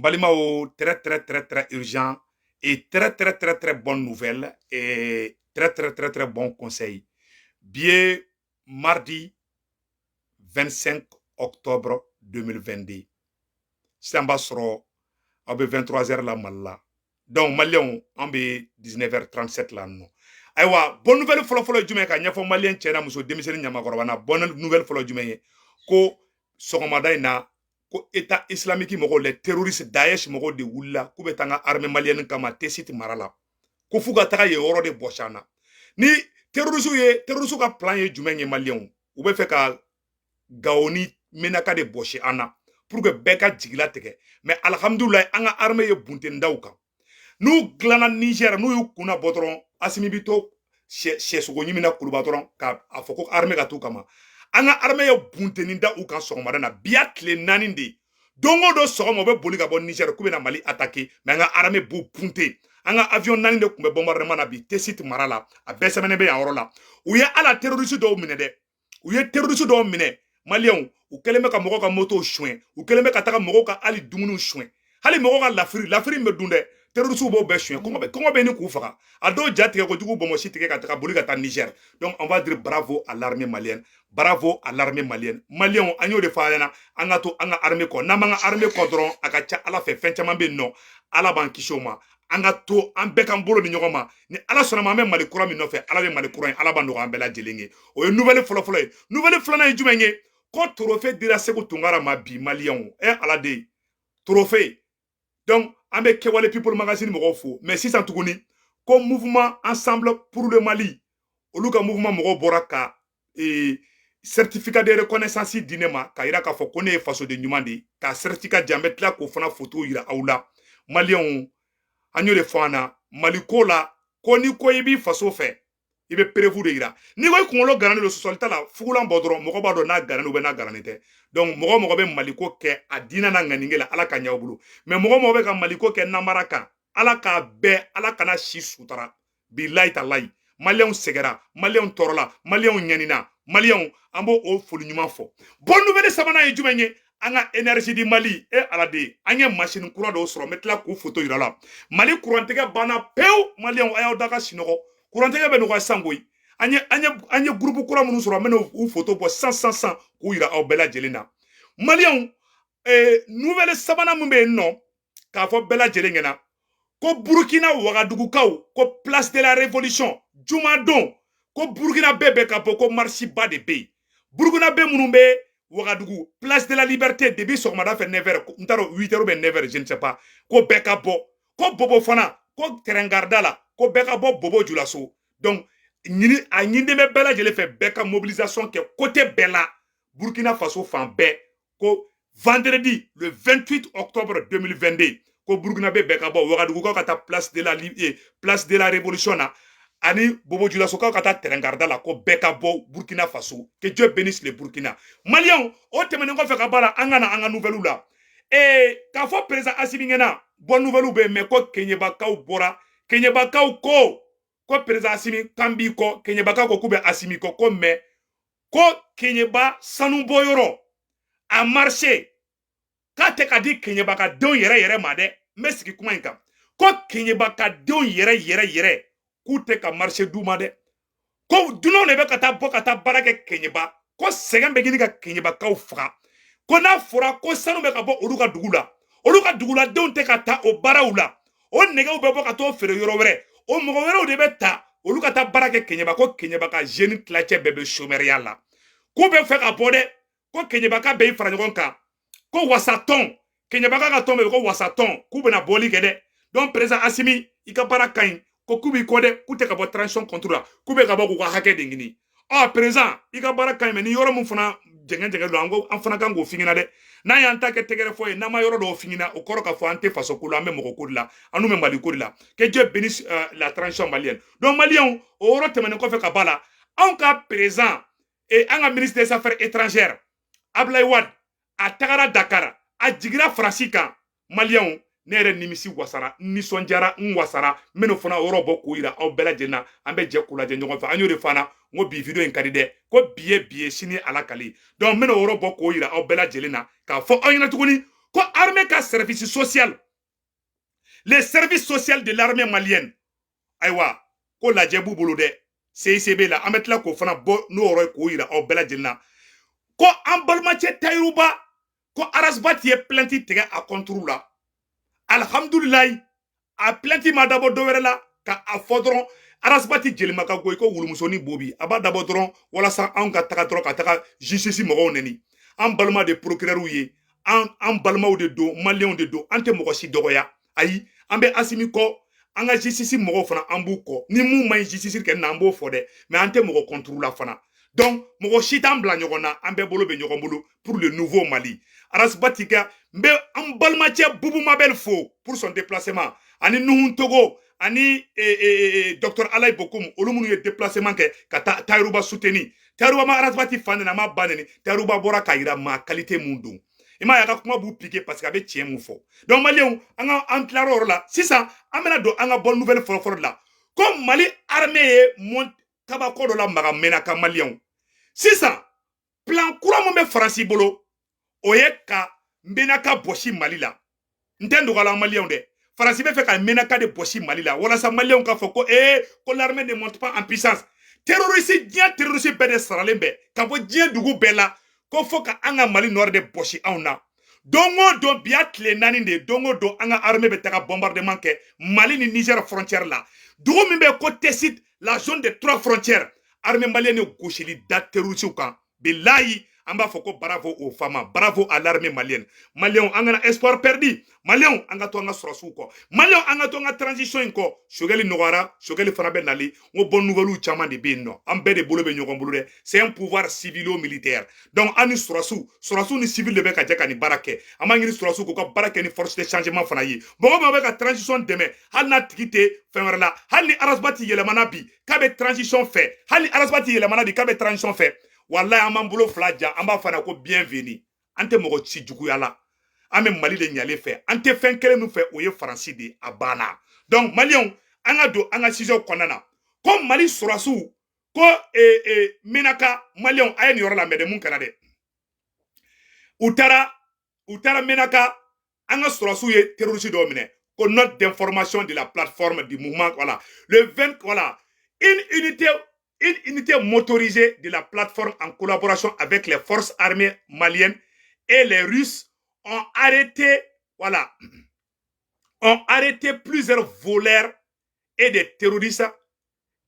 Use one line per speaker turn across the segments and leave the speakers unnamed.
N balimaw, très très très très urgent et très très très très bonne nouvelle et très très très très bon conseil. Bi ye mardi 25 octobre 2022. Sisan b'a sɔrɔ aw bɛ 23 heures la Mali la. Donc maliyɛnw, an bɛ 19h37 la nɔ. Ayiwa, bonne nouvelle fɔlɔfɔlɔ ye jumɛn ye ka ɲɛfɔ maliyɛn cɛ n'a muso, denmisɛnnin, ɲamakɔrɔba na? Bonne nouvelle fɔlɔ jumɛn ye? Ko sɔgɔmada in na, ko État islamique mɔgɔw, les terroristes Daesh mɔgɔw de wulila k'u bɛ taa an ka armée malienne kama Tessit mara la, ko f'u ka taga yen yɔrɔ de bɔsi an na. Ni terroristes ye, terroristes ka plan ye jumɛn ye? Maliyɛnw, u bɛ fɛ ka Gawo ni Menaka de bɔsi an na pour que bɛɛ ka jigila tigɛ. Mais alhamdulilayi, an ka armée ye bunteni da u kan. N'u dilanna Niger, n'u y'u kunna bɔ dɔrɔn, Asimi bi to sɛsogo ɲimi na Kuluba dɔrɔn ka a fɔ ko armée ka t'u kama. An ka armée ye bunteni da u kan sɔgɔmada na. Bi ya tile 4 de ye. Don o don sɔgɔma, u bɛ boli ka bɔ Niger k'u bɛna Mali attaquer, mais an ka armée b'u bunte. An ka avion 4 de tun bɛ bombardement na bi Tessit mara la. A bɛɛ sɛbɛnnen bɛ yan yɔrɔ la. U ye ala terroriste dɔw minɛ dɛ, u ye terroriste dɔw minɛ. Maliyɛnw, u kɛlen bɛ ka mɔgɔw ka motow suɲɛ, u kɛlen bɛ ka taga mɔgɔw ka hali dumuniw suɲɛ, hali mɔgɔw ka lafiri lafiri bɛ dun dɛ. Terroriste b'o bɛɛ suɲɛ. Kɔngɔ bɛ ni k'u faga. A dɔw ja tigɛ kojugu, bɔnbɔsi tigɛ ka taga boli ka taa Niger. Donc on va dire bravo à l'armée malienne, bravo à l'armée malienne. Maliyɛnw, an y'o de fɔ a ɲɛna, an ka to an ka armée kɔ. N'an m'an ka armée kɔ dɔrɔn, a ka ca Ala fɛ, fɛn caman bɛ yen nɔ, Ala b'an kisi o ma. An ka to an bɛɛ k'an bolo ni ɲɔgɔn ma. Ni Ala sɔnna ma, an bɛ Mali kura min nɔfɛ, Ala bɛ Mali kura in, Ala b'a nɔgɔya an bɛɛ lajɛlen ye. O ye nouvelle fɔlɔfɔlɔ ye. Nouvelle filanan ye jumɛn ye? Ko trophée dira Segu Tunkara ma bi. Maliyɛnw, ɛ Ala de trophée. Donc an bɛ Kɛwale People Magazine mɔgɔw fo. Mais sisan tuguni, ko mouvement Ensemble pour le Mali, olu ka mouvement mɔgɔw bɔra ka certificat de reconnaissance di ne ma, ka yira k'a fɔ ko ne ye fasoden ɲuman de ye, ka certificat di. An bɛ tila k'o fana photo yira aw la. Maliyɛnw, an y'o de fɔ an na Mali ko la, ko ni ko i b'i faso fɛ, i bɛ preuve de yira. N'i ko i kunkolo garanen don, sɔsɔli t'a la, fugulan bɔ dɔrɔn, mɔgɔ b'a dɔn n'a garanen ou n'a garanen tɛ. Donc mɔgɔ mɔgɔ bɛ Maliko kɛ a diinɛ n'a ŋaniŋɛ la, Ala ka ɲɛ aw bolo. Mais mɔgɔ mɔgɔ bɛ ka Maliko kɛ namara kan, Ala k'a bɛɛ, Ala kana si sutara. Bilayi talayi, maliyɛnw sɛgɛra, maliyɛnw tɔɔrɔla, maliyɛnw ɲanina. Maliyɛnw, an b'o o foli ɲuman fɔ. Bonne nouvelle sabanan ye jumɛn ye? An ka Énergie du Mali, e Ala de, an ye machine kura dɔw sɔrɔ. N bɛ tila k'u photo yira la. Mali kurantigɛ banna pewu. Maliyɛnw, a y'aw da ka sinɔgɔ, kurantigɛ bɛ nɔgɔya sisan koyi. An ye groupe kura minnu sɔrɔ, an bɛna u photo bɔ sisan sisan sisan k'u yira aw bɛɛ lajɛlen na. Maliyɛnw, nouvelle sabanan min bɛ yen nɔ k'a fɔ bɛɛ lajɛlen ɲɛna, ko Burukina Wagadugukaw, ko Place de la Révolution jumadon, ko Burukina bɛɛ bɛ ka bɔ, ko marche ba de bɛ yen. Burukina bɛɛ minnu bɛ Wagadugu, Place de la Liberté, depuis sɔgɔmada fɛ 9h, n t'a dɔn, 8h ou bien 9h, je ne sais pas, ko bɛɛ ka bɔ. Ko Bobo fana, ko terrain garda la, ko bɛɛ ka bɔ Bobo Julaso. Donc ɲini a ɲiniden bɛ bɛɛ lajɛlen fɛ, bɛɛ ka mobilisation kɛ côté bɛɛ la, Burkina Faso fan bɛɛ, ko vendredi le 28 octobre 2022, ko Burkina bɛ bɛɛ ka bɔ, Wagadugukaw ka taa Place de la Révolution na, ani Bobo Julasokaw ka taa terrain garda la, ko bɛɛ ka bɔ Burkina Faso. Que Dieu bénisse le Burkina. Maliyɛnw, o tɛmɛnen kɔfɛ ka baara, an ka na an ka nouvelle la. K'a fɔ président Asimi ɲɛna, bonne nouvelle bɛ yen, mais ko Keɲebakaw bɔra. Keɲebakaw ko président Asimi kan b'i kɔ. Keɲebakaw ko k'u bɛ Asimi kɔ, ko mais ko Keɲeba sanubɔyɔrɔ a marché, k'a tɛ ka di Keɲeba ka denw yɛrɛ yɛrɛ ma dɛ. N bɛ sigi kuma in kan, ko Keɲeba ka denw yɛrɛ yɛrɛ yɛrɛ, k'u tɛ ka marché d'u ma dɛ, ko dunanw de bɛ ka taa bɔ ka taa baara kɛ Keɲeba, ko sɛgɛn bɛ ɲini ka Keɲebakaw faga, ko n'a fɔra ko sanu bɛ ka bɔ olu ka dugu la, olu ka duguladenw tɛ ka taa o baaraw la, o nɛgɛw bɛ bɔ ka t'o feere yɔrɔ wɛrɛ, o mɔgɔ wɛrɛw de bɛ ta olu ka taa baara kɛ Keɲeba, ko Keɲeba ka jeune tilancɛ bɛɛ bɛ chômeur la, k'u bɛ fɛ ka bɔ dɛ, ko Keɲebaka bɛɛ y'i fara ɲɔgɔn kan, ko wasatɔn, Keɲebaka ka tɔn bɛ ko wasatɔn, k'u bɛna bɔli kɛ dɛ. Donc président Asimi, i ka baara ka ɲi, ko k'u b'i kɔ dɛ, k'u tɛ ka bɔ transition contre la, k'u bɛ ka bɔ k'u ka hakɛ de ɲini. Ɔ président, i ka baara ka ɲi, mais ni yɔrɔ min fana jɛngɛ jɛngɛ don, an ko an fana kan k'o f'i ɲɛna dɛ. N'an y'an ta kɛ tɛgɛrɛ fɔ ye, n'an ma yɔrɔ dɔw f'i ɲɛna, o kɔrɔ k'a fɔ an tɛ faso ko la, an bɛ mɔgɔ ko de la, an n'u bɛ Mali ko de la. Que Dieu bénisse la transition malienne. Donc maliyɛnw, o yɔrɔ tɛmɛnen kɔfɛ ka ba la, anw ka président et an ka ministre des Affaires étrangères Ablaye Wade, a tagara Dakar, a jigira Faransi kan. Maliyɛnw, ne yɛrɛ nimisi wasara, n nisɔndiyara, n wasara. N bɛn'o fana yɔrɔ bɔ k'o yira aw bɛɛ lajɛlen na. An bɛ jɛ k'u lajɛ ɲɔgɔn fɛ. An y'o de fana n ko bi vidéo in ka di dɛ, ko bi ye bi ye, sini Ala kali. Donc n bɛn'o yɔrɔ bɔ k'o yira aw bɛɛ lajɛlen na, k'a fɔ aw ɲɛna tuguni Ko armée ka service social, les services sociaux de l'armée malienne, ayiwa, ko lajɛ b'u bolo dɛ. CICB la, an bɛ tila k'o fana bɔ n'o yɔrɔ ye k'o yira aw bɛɛ lajɛlen na ko an balimacɛ Tayiruba, ko Ras Bath ye plainte tigɛ a contre la. Alihamudulilayi, a plainte ma dabɔ dɔwɛrɛ la ka a fɔ dɔrɔn Ras Bath jelima ka go i ko wulumusonin bobi. A b'a dabɔ dɔrɔn walasa anw ka taga dɔrɔn ka taga justice mɔgɔw neni. An balima de procureur ye, an balimaw de don, maliyɛnw de don. An tɛ mɔgɔ si dɔgɔya, ayi. An bɛ Asimi kɔ, an ka justice mɔgɔw fana, an b'u kɔ. Ni mun ma ɲi justice kɛ na, an b'o fɔ dɛ, mais an tɛ mɔgɔ contre la fana. Donc mɔgɔ si t'an bila ɲɔgɔn na, an bɛɛ bolo bɛ ɲɔgɔn bolo pour le nouveau Mali. Ras Bath ka, n bɛ an balimacɛ Bubu Mabel fo pour son déplacement, ani Nuhun Togo, ani docteur Alayi Bokum, olu minnu ye déplacement kɛ ka taa Tayiruba soutenir. Tayiruba ma Ras Bath fa neni, a ma ba neni. Tayiruba bɔra k'a yira maa qualité mun don. I m'a ye, a ka kuma b'u piquer parce que a bɛ tiɲɛ mun fɔ. Donc maliyɛnw, an ka an tilara o yɔrɔ la sisan, an bɛna don an ka bonne nouvelle fɔlɔ-fɔlɔ la, ko Mali armée ye mɔn kabako dɔ la maga Menaka. Maliyɛnw, sisan plan kura mun bɛ Faransi bolo, o ye ka Menaka bɔsi Mali la. N tɛ n dogo a la, maliyɛnw dɛ, Faransi bɛ fɛ ka Menaka de bɔsi Mali la walasa maliyɛnw k'a fɔ ko ee, ko l'armée ne monte pas en puissance. Terroriste, diɲɛ terroriste bɛɛ de saralen bɛ ka bɔ diɲɛ dugu bɛɛ la ko fo ka an ka Mali nord de bɔsi anw na. Don o don, bi y'a tile 4 de ye, don o don an ka armée bɛ taga bombardement kɛ Mali ni Niger frontière la, dugu min bɛ ko Tessit, la zone de trois frontières. Armée malienne ye gosili da terroriste kan. Bilayi, an b'a fɔ ko bravo aux femmes, bravo à l'armée malienne. Maliyɛnw, an kana espoir perdu. Maliyɛnw, an ka to an ka sɔrɔsiw kɔ. Maliyɛnw, an ka to an ka transition in kɔ. Sogɛli nɔgɔyara, Sogɛli fana bɛ nali. N ko bonne nouvelle caman de bɛ yen nɔ. An bɛɛ de bolo bɛ ɲɔgɔn bolo dɛ. C'est un pouvoir civilo-militaire. Donc an ni sɔrɔsiw, sɔrɔsiw ni civil de bɛ ka jɛ ka nin baara kɛ. An b'a ɲini sɔrɔsiw k'u ka baara kɛ ni force de changement fana ye. Mɔgɔ min bɛ ka transition dɛmɛ, hali n'a tigi tɛ fɛn wɛrɛ la, hali ni Ras Bath yɛlɛmana bi k'a bɛ transition fɛ, hali ni Ras Bath yɛlɛmana bi k'a bɛ transition fɛ, walayi, an b'an bolo fila ja, an b'a fɔ ko bienvenue. An tɛ mɔgɔ ci juguya la, an bɛ Mali de ɲalen fɛ. An tɛ fɛn kelen min fɛ, o ye Faransi de ye, a banna. Donc maliyɛnw, an ka don an ka sujet kɔnɔna na, ko Mali sɔrɔsiw ko Menaka. Maliyɛnw, a ye nin yɔrɔ lamɛn dɛ. Mun kɛra dɛ? U taara Menaka, an ka sɔrɔsiw ye terroriste dɔw minɛ. Ko note d'information de la plateforme du mouvement, voilà, le 20, voilà, une unité motorisée de la plateforme en collaboration avec les forces armées maliennes et les Russes ont arrêté, voilà, ont arrêté plusieurs voleurs et des terroristes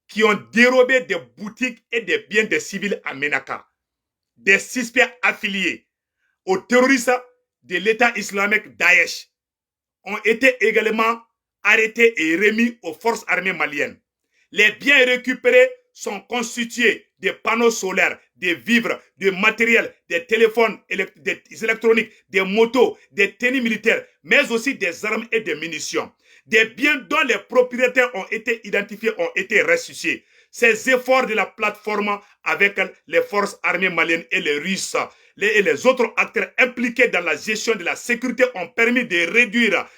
qui ont dérobé des boutiques et des biens des civils à Menaka. Des suspects affiliés aux terroristes de l'État islamique Daesh ont été également arrêtés et remis aux forces armées maliennes. Les biens récupérés sont constitués des panneaux solaires, des vivres, des matériels, des téléphones, des électroniques, des motos, des tenues militaires, mais aussi des armes et des munitions. Des biens dont les propriétaires ont été identifiés ont été restitués. Ces efforts de la plateforme avec les forces armées maliennes et les Russes et les autres acteurs impliqués dans la gestion de la sécurité ont permis de réduire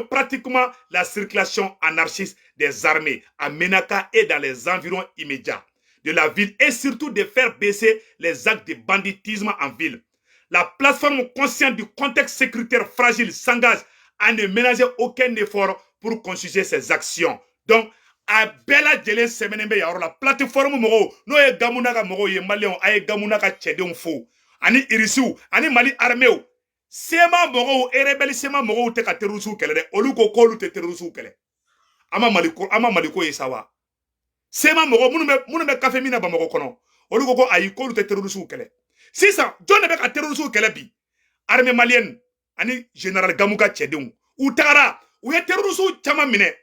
pratiquement la circulation anarchiste des armées à Menaka et dans les environs immédiats de la ville et surtout de faire baisser les actes de banditisme en ville. La plateforme, consciente du contexte sécuritaire fragile, s'engage à ne ménager aucun effort pour constituer ses actions. Donc, a bɛɛ lajɛlen sɛbɛnnen bɛ yan yɔrɔ la. Plateforme mɔgɔw, n'o ye Gamuna ka mɔgɔw ye, maliyɛnw, a ye Gamuna ka cɛdenw fo, ani irisiw, ani Mali arméew. CMA mɔgɔw, rebelle CMA mɔgɔw tɛ ka terroristew kɛlɛ dɛ. Olu ko k'olu tɛ terroristew kɛlɛ. An ma Mali ko, an ma Mali ko ye sa wa. CMA mɔgɔ minnu bɛ kafe min na Bamakɔ kɔnɔ, olu ko ko ayi, k'olu tɛ terroristew kɛlɛ. Sisan jɔn de bɛ ka terroristew kɛlɛ bi? Armée malienne ani général Gamu ka cɛdenw. U tagara, u ye terroristew caman minɛ.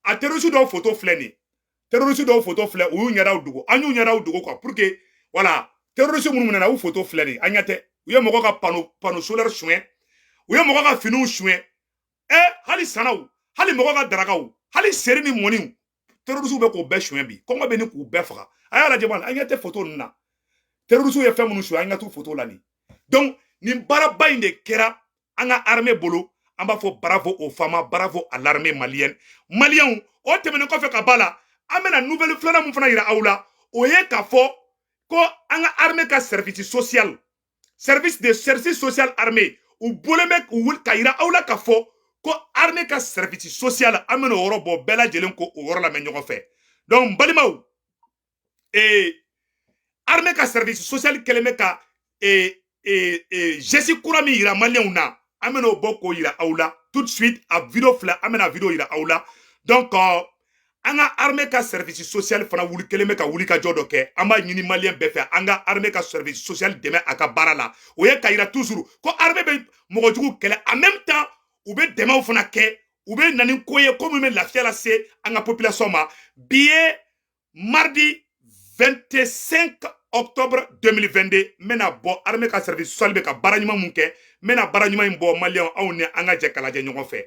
A terroriste dɔw photo filɛ nin ye, terroriste dɔw photo filɛ. U y'u ɲɛdaw dogo, an y'u ɲɛdaw dogo quoi, pour que, voilà, terroriste minnu minɛna, u photo filɛ nin ye. An ɲɛ tɛ, u ye mɔgɔ ka panneau solaire suɲɛ, u ye mɔgɔ ka finiw suɲɛ, ɛ hali sanaw, hali mɔgɔ ka darakaw, hali seri ni mɔniw, terroriste bɛ k'o bɛɛ suɲɛ bi. Kɔngɔ bɛ ni k'u bɛɛ faga. A y'a lajɛ, an ɲɛ tɛ photo ninnu na? Terroriste ye fɛn minnu suɲɛ, an ɲɛ t'u photo la nin. Donc nin baaraba in de kɛra an ka armée bolo. An b'a fɔ bravo aux femmes, bravo à l'armée malienne. Maliyɛnw, o tɛmɛnen kɔfɛ ka ba la, an bɛna nouvelle filanan mun fana yira aw la, o ye k'a fɔ ko an ka armée ka service social, service de service social armée, U bɔlen bɛ u ka yira aw la k'a fɔ ko armée ka service social, an bɛna o yɔrɔ bɔ, bɛɛ lajɛlen ko o yɔrɔ lamɛn ɲɔgɔn fɛ. Donc n balimaw, armée ka service social kɛlen bɛ ka geste kura min yira maliyɛnw na, an bɛna o bɔ k'o yira aw la tout de suite. A vidéo filɛ, an bɛna vidéo yira aw la. Donc an ka armée ka service social fana wuli kelen bɛ ka wuli ka jɔ dɔ kɛ. An b'a ɲini maliyɛn bɛɛ fɛ, an ka armée ka service social dɛmɛ a ka baara la. O ye ka yira toujours ko armée bɛ mɔgɔjugu kɛlɛ, en même temps u bɛ dɛmɛw fana kɛ, u bɛ na ni ko ye ko min bɛ lafiya lase an ka population ma. Bi ye mardi 25 octobre 2022. N bɛna bɔ armée ka service social bɛ ka baara ɲuman mun kɛ, n bɛna baara ɲuman in bɔ. Maliyɛnw, aw ni an ka jɛ k'a lajɛ ɲɔgɔn fɛ.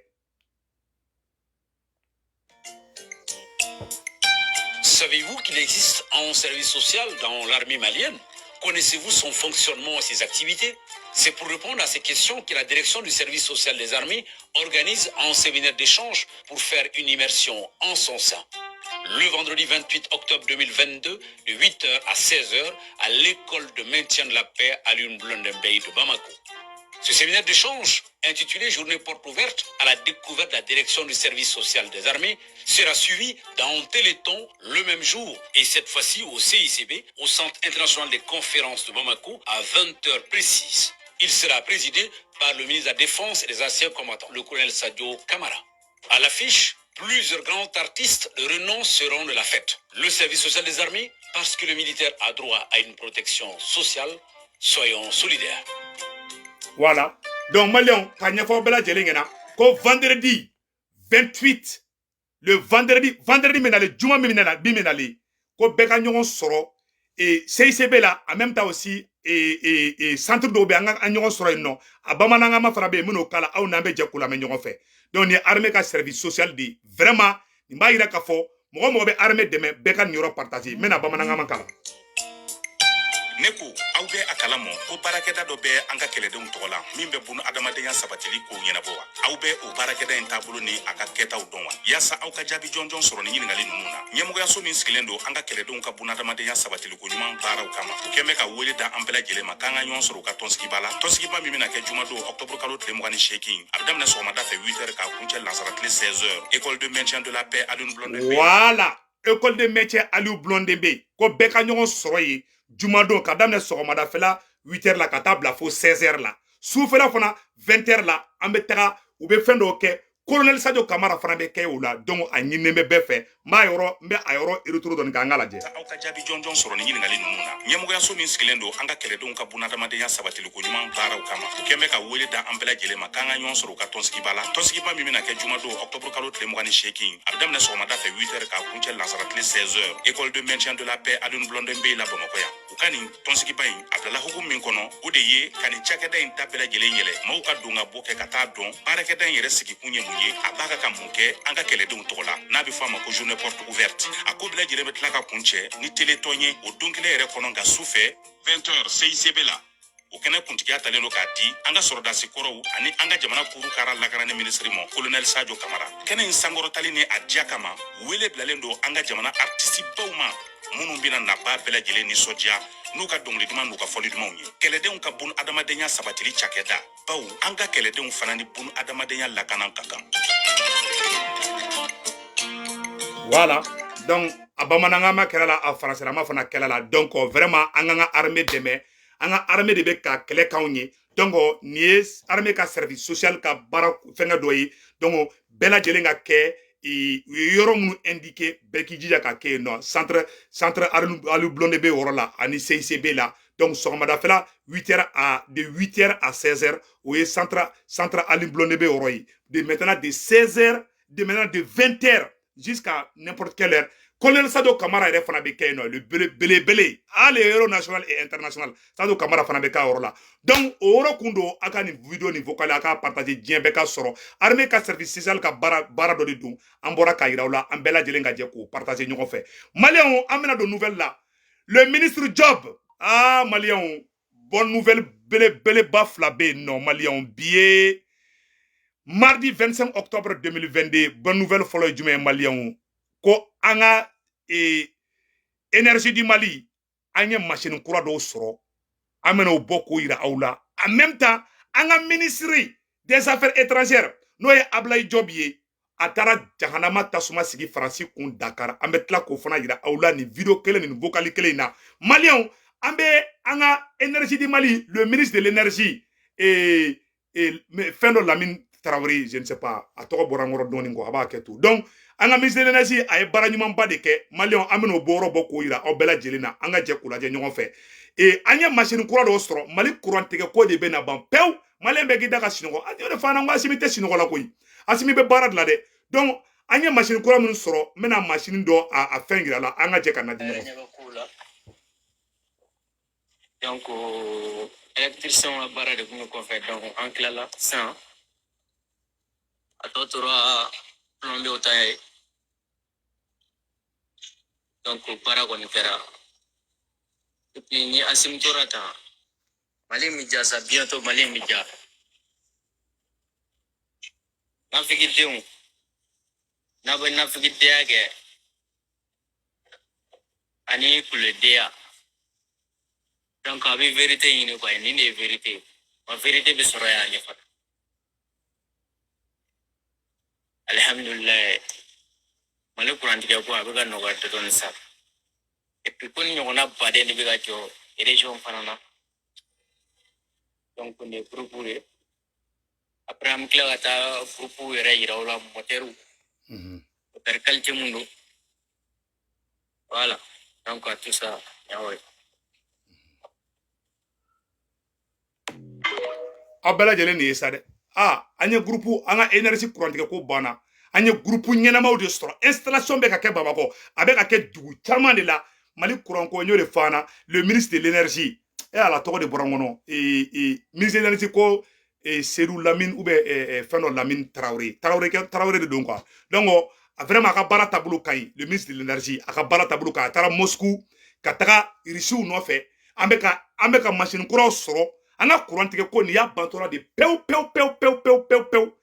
Savez-vous qu'il existe un service social dans l'armée malienne? Connaissez-vous son fonctionnement et ses activités? C'est pour répondre à ces questions que la direction du service social des armées organise un séminaire d'échange pour faire une immersion en son sein. Le vendredi 28 octobre 2022, de 8h à 16h, à l'école de maintien de la paix à Blondin Bey de Bamako. Ce séminaire d'échange, intitulé Journée porte ouverte à la découverte de la direction du service social des armées, sera suivi d'un téléthon le même jour, et cette fois-ci au CICB, au Centre international des conférences de Bamako, à 20h précises. Il sera présidé par le ministre de la Défense et des anciens combattants, le colonel Sadio Kamara. À l'affiche, plusieurs grands artistes de renom seront de la fête. Le service social des armées, parce que le militaire a droit à une protection sociale, soyons solidaires.
Voilà. Donc, Maliens, ka ɲɛfɔ bɛɛ lajɛlen ɲɛna ko vendredi 28, le vendredi, vendredi min nalen, juma min nana, bi min nalen, ko bɛɛ ka ɲɔgɔn sɔrɔ et CICB la, en même temps aussi et centre dɔw bɛ, an ka an ɲɔgɔn sɔrɔ yen nɔ. A bamanankan fana bɛ yen, minnu k'a la, aw n'an bɛ jɛ k'o lamɛn ɲɔgɔn fɛ. Donc nin ye armée ka service social de ye. Vraiment, nin b'a yira k'a fɔ mɔgɔ mɔgɔ bɛ armée dɛmɛ, bɛɛ ka nin yɔrɔ partager. N bɛna bamanankan kalan.
Ne ko aw bɛ a kalama ko baarakɛda dɔ bɛ an ka kɛlɛdenw tɔgɔ la min bɛ bunu adamadenya sabatili kow ɲɛnabɔ wa? Aw bɛ o baarakɛda in taabolo ni a ka kɛtaw dɔn wa? Yaasa aw ka jaabi jɔnjɔn sɔrɔ ni ɲininkali ninnu na, ɲɛmɔgɔyaso min sigilen don an ka kɛlɛdenw ka bunu adamadenya sabatili ko ɲuman baaraw kama, u kɛn bɛ ka wele da an bɛɛ lajɛlen ma k'an ka ɲɔgɔn sɔrɔ u ka tɔnsigiba la, tɔnsigiba min bɛna kɛ jumadon octobre kalo tile 28, a bɛ daminɛ sɔgɔmada fɛ 8 heures k'a kuncɛ lansara tile 16 heures, école de maintien de la paix Alioune Blondin Bey.
Voilà, école de maintien Aliou Blondin Bey, ko bɛɛ ka ɲɔgɔn sɔrɔ yen jumadon ka daminɛ sɔgɔmadafɛla 8 heures la ka taa bila fo 16 heures la. Sufɛla fana 20 heures la, an bɛ taga, u bɛ fɛn dɔw kɛ, colonel Sadio Kamara fana bɛ kɛ o la. Donc a ɲininen bɛ bɛɛ fɛ. N b'a yɔrɔ, n bɛ a yɔrɔ retour dɔɔni k'an ka lajɛ.
Aw ka jaabi jɔnjɔn sɔrɔ ni ɲininkali ninnu na, ɲɛmɔgɔyaso min sigilen don an ka kɛlɛdenw ka bunadamadenya sabatili ko ɲuman baaraw kama, u kɛn bɛ ka wele da an bɛɛ lajɛlen ma k'an ka ɲɔgɔn sɔrɔ u ka tɔnsigiba la, tɔnsigiba min bɛna kɛ jumadon octobre kalo tile 28, a bɛ daminɛ sɔgɔmada fɛ 8 heures k'a kuncɛ lansara tile 16 heures, école de maintien de la paix Alioune Blondin Bey la Bamakɔ yan. U ka nin tɔnsigiba in a bilala hukumu min kɔnɔ, o de ye ka nin cakɛda in da bɛɛ lajɛlen yɛlɛ, maaw ka don ka bɔ kɛ ka taa dɔn baarakɛda in yɛrɛ sigikun ye mun ye, a b'a ka ka mun kɛ an ka kɛlɛdenw tɔgɔ la, n'a bɛ fɔ a ma ko journée porte ouverte. A ko bɛɛ lajɛlen bɛ tila ka kun cɛ ni téléthon ye o don kelen yɛrɛ kɔnɔ, nka su fɛ 20 heures CICB la. O kɛnɛ kuntigiya talen don k'a di an ka sɔrɔdasi kɔrɔw ani an ka jamana kuru kara lakanani minisiri ma, colonel Sadio Kamara. Kɛnɛ in sankɔrɔtali ni a diya kama, wele bilalen don an ka jamana artiste baw ma minnu bɛna naba bɛɛ lajɛlen nisɔndiya n'u ka dɔnkili duman n'u ka fɔli dumanw ye. Kɛlɛdenw ka bun adamadenya sabatili cakɛda, baw an ka kɛlɛdenw fana ni bun adamadenya lakana ka kan.
Voilà, donc a bamanankan ma kɛra la, a faransɛlama fana kɛra la. Donc vraiment, an k'an ka armée dɛmɛ, an ka armée de bɛ ka kɛlɛ k'anw ye. Donc nin ye armée ka service social ka baara fɛngɛ dɔ ye. Donc bɛɛ lajɛlen ka kɛ, u ye yɔrɔ minnu indiqué, bɛɛ k'i jija ka kɛ yen nɔ. Centre Aliou Blondin bɛ yɔrɔ la ani CICB la. Donc sɔgɔmadafɛla 8 heures à de 8 heures à 16 heures, o ye centre Aliou Blondin bɛ yɔrɔ ye. De maintenant de 16 heures, de maintenant de 20 heures jusqu'à n'importe quelle heure, colonel Sadio Kamara yɛrɛ fana bɛ kɛ yen nɔ, le belebele, ah, le héros national et international, Sadio Kamara fana bɛ k'a yɔrɔ la. Donc o yɔrɔ kun don. A ka nin vidéo nin vocal, a k'a partager, diɲɛ bɛɛ ka sɔrɔ. Armée ka service social ka baara dɔ de don, an bɔra k'a yira aw la. An bɛɛ lajɛlen ka jɛ k'o partager ɲɔgɔn fɛ. Maliyɛnw, an bɛna don nouvelle la. Le ministre Job, ah, maliyɛnw, bonne nouvelle belebeleba fila bɛ yen nɔ. Maliyɛnw, bi ye mardi 25 octobre 2022. Bonne nouvelle fɔlɔ ye jumɛn ye, maliyɛnw? Ko an ka énergie du Mali, an ye machine kura dɔw sɔrɔ, an bɛna o bɔ k'o yira aw la. En même temps An ka ministre des affaires étrangères n'o ye Ablaye Diop ye, a taara jahanama tasuma sigi Faransi kun Dakar. An bɛ tila k'o fana yira aw la nin vidéo kelen, nin vocal kelen in na. Maliyɛnw, an bɛ an ka énergie du Mali, le ministre de l'énergie et fɛn dɔ, Lamine Traoré, je ne sais pas, a tɔgɔ bɔra n kɔrɔ dɔɔnin kɔ, a b'a kɛ to. Donc an ka ministre de l'énergie, a ye baara ɲumanba de kɛ. Maliyɛnw, an bɛn'o bɔ yɔrɔ bɔ k'o yira aw bɛɛ lajɛlen na. An ka jɛ k'o lajɛ ɲɔgɔn fɛ. Et an ye machine kura dɔw sɔrɔ. Mali courant tigɛ ko de bɛ na ban pewu. Maliyɛn bɛɛ k'i da ka sinɔgɔ. A y'o de fɔ an na, n ko Asimi tɛ sinɔgɔ la koyi, Asimi bɛ baara de la dɛ. Donc an ye machine kura minnu sɔrɔ, n bɛna machine dɔ a fɛn yira la, an ka jɛ ka na di ɲɔgɔn fɛ.
Donc électricien ka baara de kun bɛ kɔfɛ. Donc an tilala sisan, a tɔ tora plombier ta ye. Donc baara kɔni kɛra. Et puis ni Asimi tora tan, Mali min ja sa, bientôt Mali min ja. Nafigidenw, n'a bɛ nafigidenya kɛ ani kuledenya, donc a bɛ vérité ɲini quoi. Nin de ye vérité wa, vérité bɛ sɔrɔ yan ɲɛfɛ. Alihamudulilayi, Mali kurantigɛ ko a bɛ ka nɔgɔya dɔɔnin sa. Et puis ko ni ɲɔgɔnna baden de bɛ ka jɔ région fana na. Donc nin ye groupe ye. Après an bɛ tila ka taa groupe yɛrɛ yira u la, moteur, moteur qualité mun don. Voilà, donc à tout ça y'aw ye.
Aw bɛɛ lajɛlen nin ye sa dɛ. Aa, an ye groupe, an ka énergie kurantigɛ ko banna. An ye groupe ɲɛnamaw de sɔrɔ. Installation bɛ ka kɛ Bamakɔ, a bɛ ka kɛ dugu caman de la. Mali courant ko, n y'o de fɔ an na. Le ministre de l'énergie, e ala tɔgɔ de bɔra n kɔnɔ, ministre de l'énergie ko Seydou Lamine ou bien fɛn dɔ, Lamine Traoré, Traoré kɛ, Traoré de don quoi. Donc vraiment a ka baara taabolo ka ɲi. Le ministre de l'énergie, a ka baara taabolo ka ɲi. A taara Moscou ka taga Irisiw nɔfɛ. An bɛ ka machine kuraw sɔrɔ. An ka courant tigɛ ko nin y'a bantɔla de pewu pewu pewu pewu pewu pewu pewu.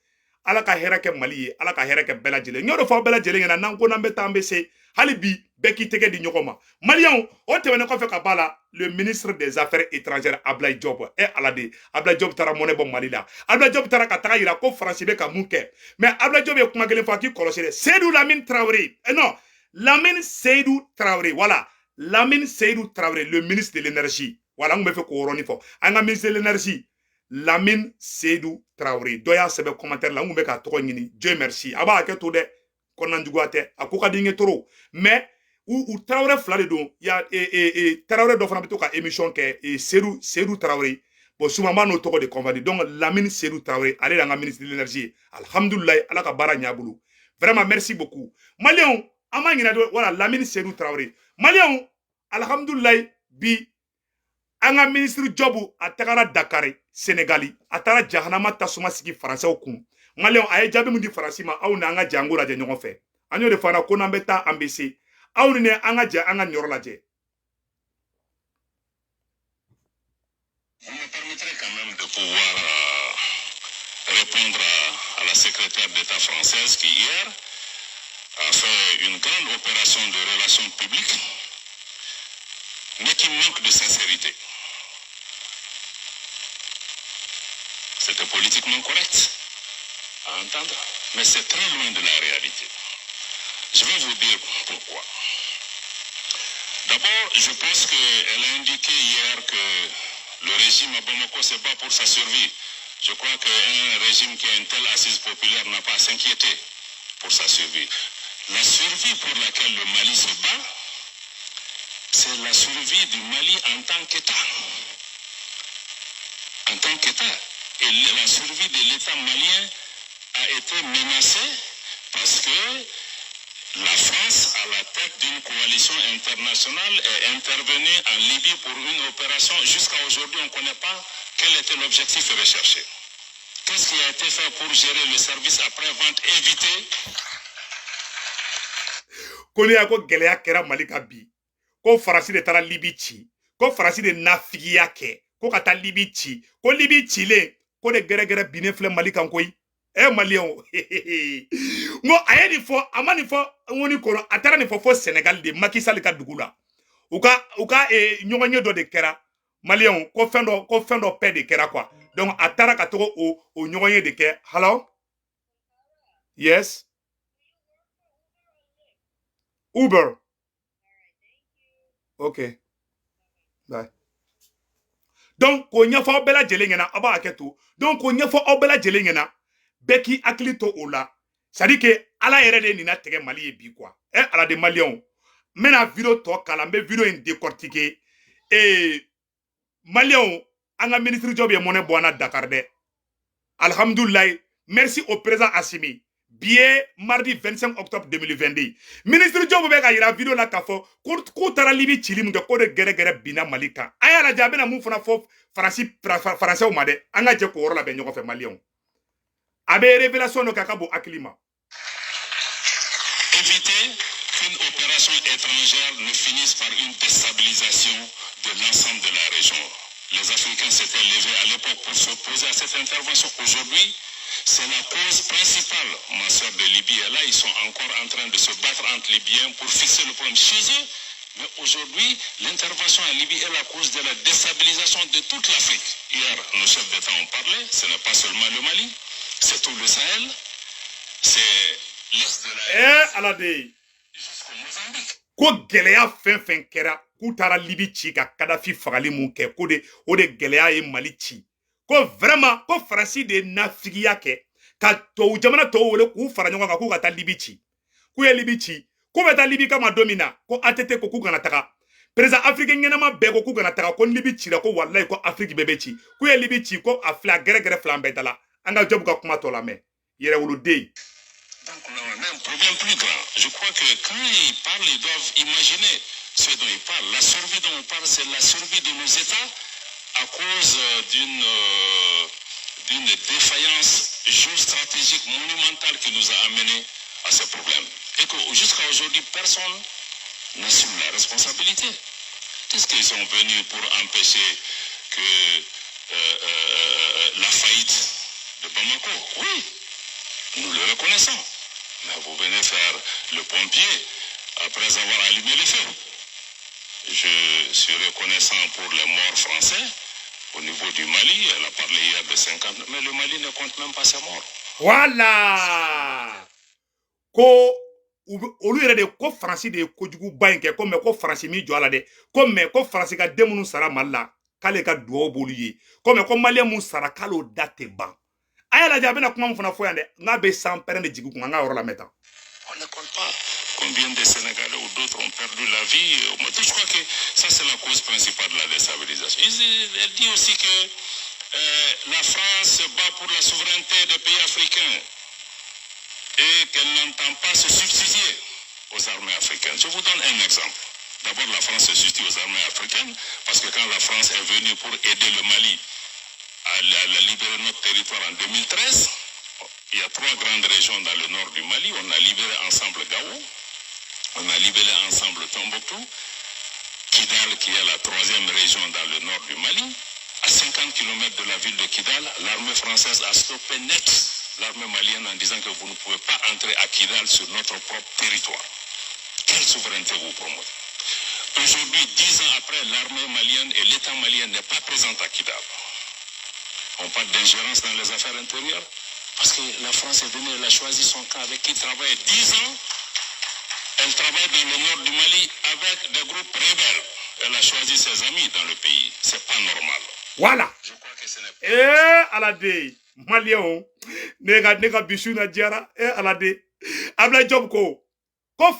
Ala ka hɛrɛ kɛ Mali ye, Ala ka hɛrɛ kɛ bɛɛ lajɛlen. N y'o de fɔ aw bɛɛ lajɛlen ɲɛna, n'an ko n'an bɛ taa, an bɛ se. Hali bi bɛɛ k'i tɛgɛ di ɲɔgɔn ma. Maliyɛnw, o tɛmɛnen kɔfɛ ka b'a la, le ministre des affaires étrangères Ablaye Diop, e Ala de, Ablaye Diop taara mɔnɛ bɔ Mali la. Ablaye Diop taara ka taga yira ko Faransi bɛ ka mun kɛ. Mais Ablaye Diop ye kuma kelen fɔ, a k'i kɔlɔsi dɛ. Seydou Lamine Traoré, eh non, Lamine Seydou Traoré, voilà, Lamine Seydou Traoré, le ministre de l'énergie. Voilà, n tun bɛ fɛ k'o yɔrɔnin fɔ. An ka ministre de l'énergie Lamine Seydou Traoré, dɔ y'a sɛbɛn commentaire la, n tun bɛ k'a tɔgɔ ɲini. Dieu merci, a b'a hakɛ to dɛ, kɔnɔna juguya tɛ, a ko ka di n ye trop. Mais u Traoré fila de don ya. Traoré dɔ fana bɛ to ka émission kɛ, Seydou Traoré. Bon, souvent n b'a n'o tɔgɔ de confondre. Donc Lamine Seydou Traoré, ale y'an ka ministre de l'énergie ye. Alhamdulilayi, Ala ka baara ɲɛ a bolo. Vraiment merci beaucoup. Maliyɛnw, an m'a ɲinɛ. Voilà, Lamine Seydou Traoré. Maliyɛnw, alhamdulilayi, bi an ka ministre Diop, a tagara Dakar, Senegali. A taara jahanama tasuma sigi Faransɛw kun. Maliyɛnw, a ye jaabi min di Faransi ma, aw ni an ka jɛ an k'o lajɛ ɲɔgɔn fɛ. An y'o de fana ko n'an bɛ taa, an bɛ se. Aw ni ne, an ka jɛ an ka nin yɔrɔ lajɛ.
Vous me permettrez quand même de pouvoir répondre à la secrétaire d'État française qui hier a fait une grande opération de relations publiques, mais qui manque de sincérité. C'était politiquement correct à entendre, mais c'est très loin de la réalité. Je vais vous dire pourquoi. D'abord, je pense qu'elle a indiqué hier que le régime à Bamako se bat pour sa survie. Je crois qu'un régime qui a une telle assise populaire n'a pas à s'inquiéter pour sa survie. La survie pour laquelle le Mali se bat, c'est la survie du Mali en tant qu'État. En tant qu'État. Et la survie de l'État malien a été menacée parce que la France, à la tête d'une coalition internationale, est intervenue en Libye pour une opération. Jusqu'à aujourd'hui, on ne connaît pas quel était l'objectif recherché. Qu'est-ce qui a été fait pour gérer le service après-vente, éviter
Ko ne y'a ko gɛlɛya kɛra Mali ka bi, ko Faransi de taara Libi ci, ko Faransi de nafigiya kɛ ko ka taa Libi ci, ko Libi cilen ko de gɛrɛgɛrɛ binnen filɛ Mali kan koyi. Ɛ maliyɛnw, n ko a ye nin fɔ, a ma nin fɔ ŋoni kɔnɔ, a taara nin fɔ fo Sɛnɛgali de, Macky Sall ka dugu la. U ka ɲɔgɔnye dɔ de kɛra. Maliyɛnw, ko fɛn dɔ, ko fɛn dɔ pɛ de kɛra quoi. Donc a taara ka taga o ɲɔgɔn ye de kɛ. Hello, yes, Uber, ok, bye. Donc k'o ɲɛfɔ aw bɛɛ lajɛlen ɲɛna, aw b'a hakɛ to. Donc k'o ɲɛfɔ aw bɛɛ lajɛlen ɲɛna, bɛɛ k'i hakili to o la. C'est à dire que Ala yɛrɛ de ye nin latigɛ Mali ye bi quoi. Ɛ Ala de, Maliyɛnw, n bɛna vidéo tɔ kala, n bɛ vidéo in décortiquer. Ee Maliyɛnw, an ka ministre Diop ye mɔnɛ bɔ an na Dakar dɛ. Alhamdulilayi, merci au président Assimi. Bi ye mardi 25 octobre 2022. Ministre Diop bɛ ka yira vidéo la k'a fɔ k'u taara Libi cili min kɛ, k'o de gɛrɛgɛrɛ binna Mali kan. A y'a lajɛ, a bɛna mun fana fɔ Faransi, Faransɛw ma dɛ. An ka jɛ k'o yɔrɔ labɛn ɲɔgɔn fɛ, Maliyɛnw. A bɛ révélation dɔ kɛ, a ka bon hakili ma.
Éviter qu'une opération étrangère ne finisse par une déstabilisation de l'ensemble de la région. Les Africains s'étaient levés à l'époque pour s'opposer à cette intervention. Aujourd'hui, c'est la cause principale. Ma soeur de Libye est là, ils sont encore en train de se battre entre Libyens pour fixer le problème chez eux. Mais aujourd'hui, l'intervention en Libye est la cause de la déstabilisation de toute l'Afrique. Hier, nos chefs d'État ont parlé, ce n'est pas seulement le Mali, c'est tout le Sahel, c'est l'Est de la
Eh Ala de
jusqu'au Mozambique.
Ko gɛlɛya fɛn fɛn kɛra, k'u taara Libi ci ka Kadafi fagali mun kɛ, ko de o de gɛlɛya ye Mali ci. Ko vraiment, ko Faransi de ye nafigiya kɛ ka tubabu jamana tɔw wele k'u fara ɲɔgɔn kan k'u ka taa Libi ci. K'u ye Libi ci, k'u bɛ taa Libi kama don min na, ko ATT ko k'u kana taga. Président africain ɲɛnama bɛɛ ko k'u kana taga, ko Libi cira, ko walayi, ko Afrique bɛɛ bɛ ci. K'u ye Libi ci, ko a filɛ, a gɛrɛgɛrɛ fila an bɛɛ da la. An ka Diop ka kuma tɔ lamɛn, yɛrɛwoloden.
Donc on a un problème plus grand. Je crois que quand ils parlent, ils doivent imaginer ce dont ils parlent. La survie dont on parle, c'est la survie de nos États à cause d'une défaillance géostratégique monumentale qui nous a amenés à ce problème. Et que jusqu'à aujourd'hui, personne n'assume la responsabilité. Qu'est-ce qu'ils sont venus pour empêcher que la faillite de Bamako? Oui, nous le reconnaissons. Mais vous venez faire le pompier après avoir allumé le feu. Je suis reconnaissant pour les morts français au niveau du Mali. Elle a parlé hier de 50, mais le Mali ne compte même pas ses morts.
Voilà, ko olu yɛrɛ de ko Faransi de ye kojuguba in kɛ, ko mɛ ko Faransi m'i jɔ a la dɛ. Ko mɛ ko Faransi ka den minnu sara Mali la, k'ale ka duwawu b'olu ye. Ko mɛ ko Maliyɛn mun sara, k'ale o da tɛ ban. A y'a lajɛ, a bɛna kuma min fana fɔ yan dɛ, n'a bɛ san pɛrɛn de jigi kun, an ka yɔrɔ lamɛn tan.
On ne compte pas combien de Sénégalais ou d'autres ont perdu la vie. Je crois que ça, c'est la cause principale de la déstabilisation. Elle dit aussi que la France se bat pour la souveraineté des pays africains et qu'elle n'entend pas se substituer aux armées africaines. Je vous donne un exemple. D'abord, la France se substitue aux armées africaines parce que quand la France est venue pour aider le Mali à libérer notre territoire en 2013, il y a trois grandes régions dans le nord du Mali. On a libéré ensemble Gao, on a libéré ensemble Tombouctou, Kidal, qui est la troisième région dans le nord du Mali. À 50 km de la ville de Kidal, l'armée française a stoppé net l'armée malienne en disant que vous ne pouvez pas entrer à Kidal sur notre propre territoire. Quelle souveraineté vous promotez? Aujourd'hui, 10 ans après, l'armée malienne et l'État malien n'est pas présent à Kidal. On parle d'ingérence dans les affaires intérieures parce que la France est venue, elle a choisi son camp avec qui travailler 10 ans. Elle travaille dans le nord du Mali avec des groupes rebelles. Elle a choisi ses amis dans le pays. C'est pas normal.
Voilà.
Je crois que ce n'est pas.
Eh Ala de, Maliyɛnw, ne ka bisu na diyara. Eh Ala de, Ablaye Diop ko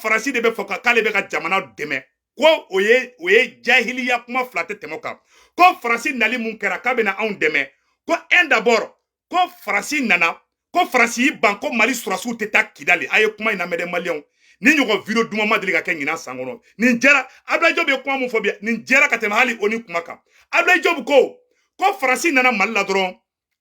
Faransi de bɛ fɔ k'ale bɛ ka jamana dɛmɛ, ko o ye jahiliya kuma fila tɛ tɛmɛ o kan. Ko Faransi nali mun kɛra k'a bɛna anw dɛmɛ, ko un d'abord, ko Faransi nana, ko Faransi y'i ban ko Mali sɔrɔsiw tɛ taa Kidali. A ye kuma in lamɛn dɛ, Maliyɛnw. Ni ɲɔgɔn vidéo duman ma deli ka kɛ ɲinan san kɔnɔ. Nin jɛra. Ablaye Diop ye kuma mun fɔ bi, nin jɛra ka tɛmɛ hali o ni kuma kan. Ablaye Diop ko Faransi nana Mali la dɔrɔn,